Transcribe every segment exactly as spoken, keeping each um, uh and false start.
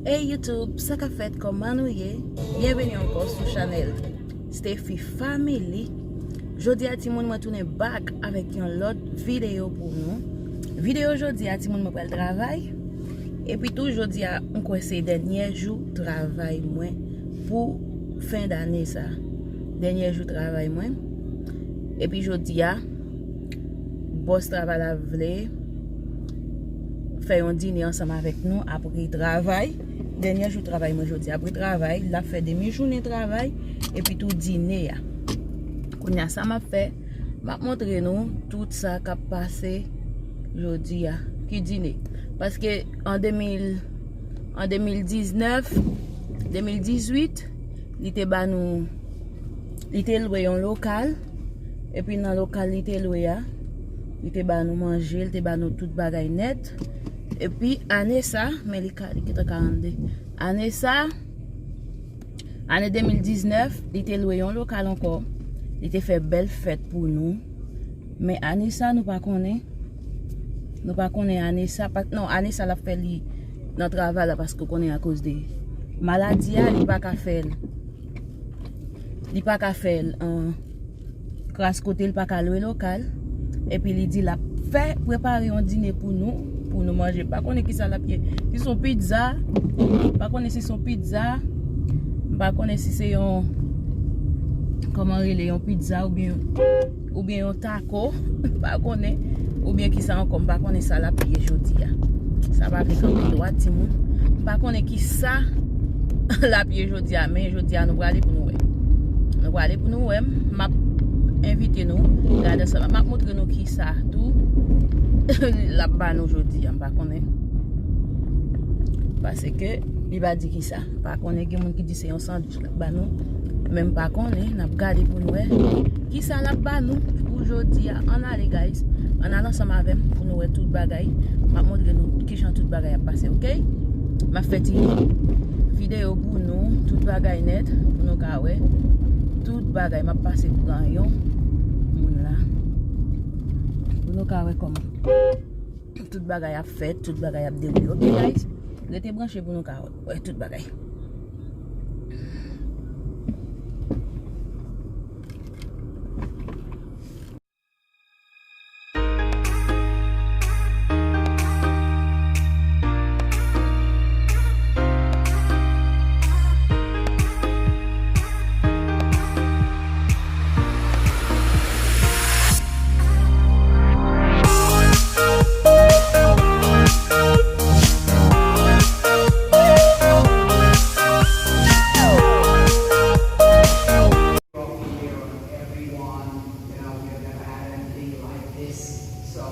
Hey YouTube, sa k ap fèt, kòman nou ye? Byenveni ankò sou chanèl Stefy Family. Jodi a timoun, mwen tounen back avèk yon lòt videyo pou nou. Videyo jodi a timoun, mwen pral travay. Epi tou jodi a, m kwè se dènye jou travay mwen pou fen dane sa. Dènye jou travay mwen. Epi jodi a, bòs travay la vle fè yon dine ansanm avèk nou apre travay. Dènye jou travay mwen jodi apre travay, l ap fè demi jounen travay epi tou dine a. Kounye a sa m ap fè, m ap montre nou tout sa k ap pase jodi a. Ki dine? Paske an de mil, an de mil diznèf, de mil dizuit, li te ba nou, li te lwe yon lokal. Epi nan lokal li te lwe a, li te ba nou manje, li te ba nou tout bagay nèt. Epi ane sa, men li ka, li gentan karannde. Ane sa, ane de mil diznèf, li te lwe yon lokal ankò. Li te fè bèl fèt pou nou. Men ane sa, nou pa konnen. Nou pa konnen ane sa. Pa, non, ane sa, l ap fè li nan travay la, paske w konnen akoz de maladi a, li pa ka fè l. Li pa ka fè l, an, kras kote, li pa ka lwe lokal. Epi li di l ap fè, prepare yon dine pou nou, pou nou manje. M pa konnen kisa l ap ye. Si se yon pizza, m pa konnen si se yon pizza. M pa konnen si se yon, kòman rele, yon pizza oubyen, oubyen yon taco. M pa konnen. Oubyen kisa ankò, m pa konnen sa l ap ye jodi a. Sa pa vle kanpe dwat, timoun. M pa konnen kisa l ap ye jodi a, men jodi a nou prale pou nou wè. Nou prale pou nou wè. M ap envite nou gade ansanm. M ap montre nou kisa tou l ap ba nou jodi a. M pa konnen. Paske li pa di kisa. M pa konnen, gen moun ki di se yon sandwich l ap ba nou. Men m pa konnen, n ap gade pou n wè kisa l ap ba nou pou jodi a. Ann ale, guys. Ann ale ansanm avè m pou nou wè tout bagay. M ap montre nou kijan tout bagay ap pase, oke? M ap fè ti videyo pou nou, tout bagay nèt, pou nou ka wè tout bagay. M ap pase pran yon moun la. Pou nou ka wè kòman tout bagay ap fèt, tout bagay ap dewoule. Oke, guys? Rete branche pou nou ka wè tout bagay. Trophy here on everyone. You know, we've never had anything like this. So,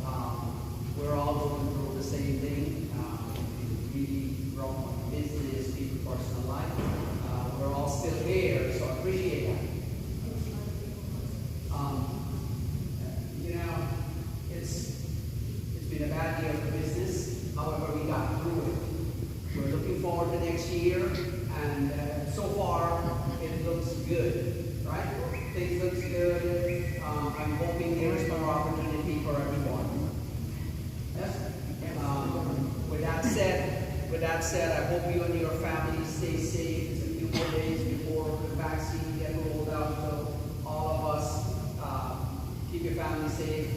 um, we're all going through the same thing. Um, really wrong business, people personal life. Uh, we're all still here, so appreciate that. Um, you know, it's, it's been a bad year for business. However, we got through it. We're looking forward to next year, and, uh, so far, it looks good, right? Things looks good. Um, I'm hoping there is more opportunity for everyone. Yes? Um, with that said, with that said, I hope you and your family stay safe. It's a few more days before the vaccine get rolled out, so all of us, um, keep your family safe.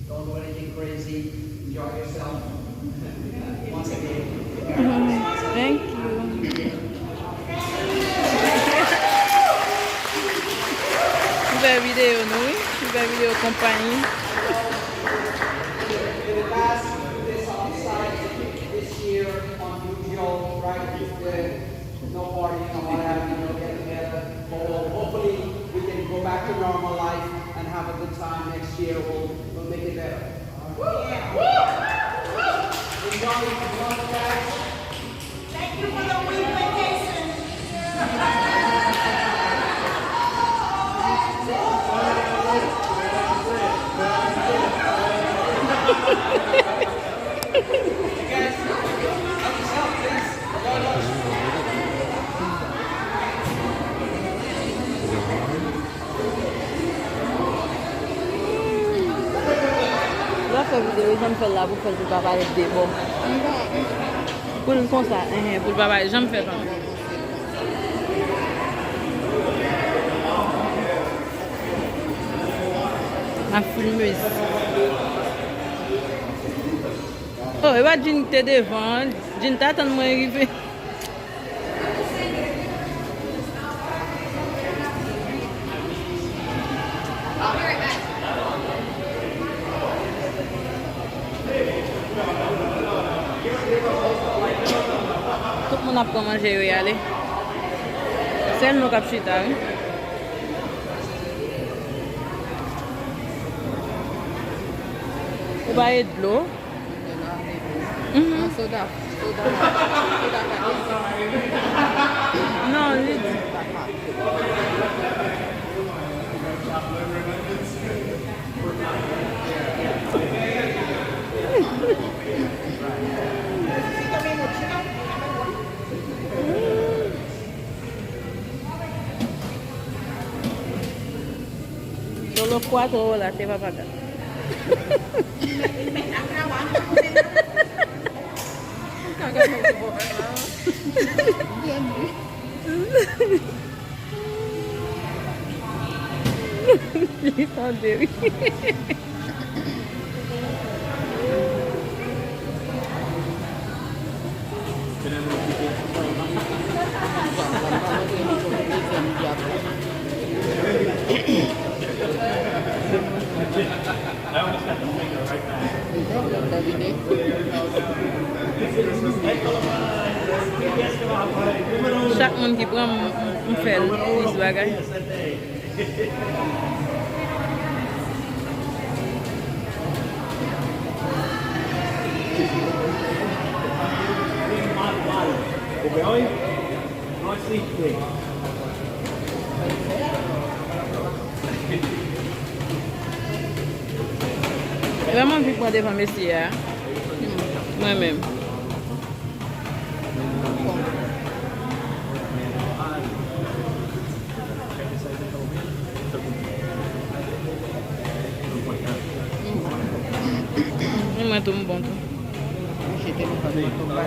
Don't do anything crazy. Enjoy yourself. Once again. Thank you. M fè videyo nou, wi. M fè videyo konpayi. In the past, this on site, this year, unusual, right? With no partying or what have you, no get together. But we'll, hopefully, we can go back to normal life and have a good time next year. We'll, we'll make it better. Enjoy, enjoy, guys. Thank you for the week vacation. Lè w fè videyo, jan m fè l la pou fè l pou pa parèt de bò. Pou l konsa, enhen, pou l pa bay janm fè fanm. A filmez. Oh, e pa Jean ki te devan, Jean t atann mwen rive. Tout moun ap pran manje yo y ale. Sèl nou k ap chita, wi. Ou ba e dlo. Mhm. Soda, soda, soda. Non, li di. Solo cuatro horas te va a pagar. Li tande, wi. Chak moun ki pran m, m, m fè l plis bagay. Vrèman anvi pran devan mesye a. Mwen menm. Mwen tou m bon tou.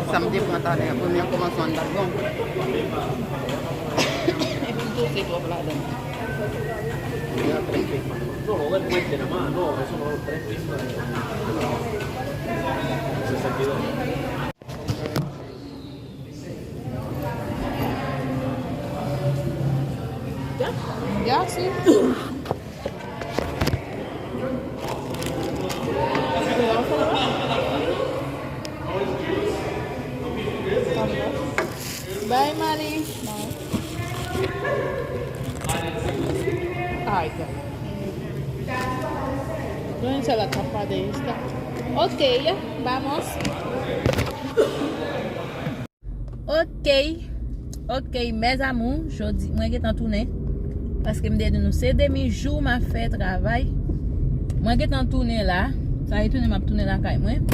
Sa m te pran talè a, premye kòmansman an t ap bon. Epi m touse twòp ladan. Ya, si. Bye, Mali. Ay, God. Yon sèl lòt k ap pale, stop. Ok, vamos. Ok, ok, mes amours, jodi, mwen gentan tounen. Paske m te di nou, se demi jou m ap fè travay. Mwen gentan tounen la. Sa e tounen, m ap tounen lakay mwen.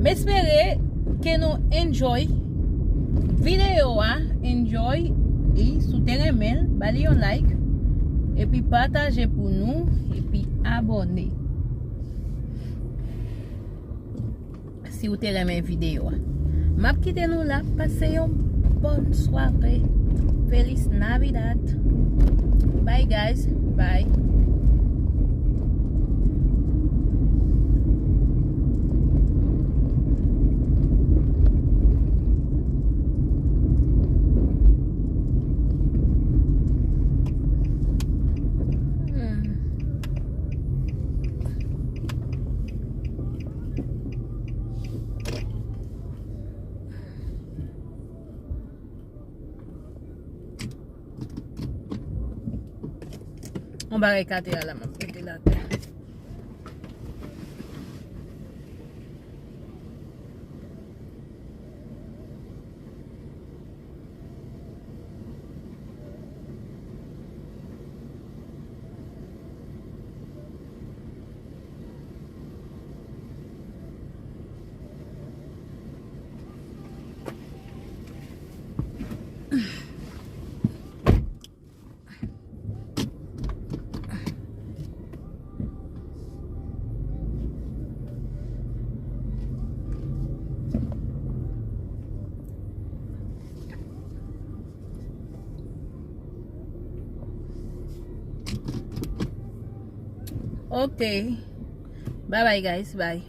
M espere ke nou enjoy videyo a. Enjoy. E si w te renmen l, ba li yon like. Epi pataje pou nou. Epi abòne. Si w te renmen videyo a. M ap kite nou la. Pase yon bòn sware. Feliz Navidad. Bye, guys. Bye. Hmm. Yon bagay kate a la, m ap mete l atè. Ok. Bye bye, guys. Bye.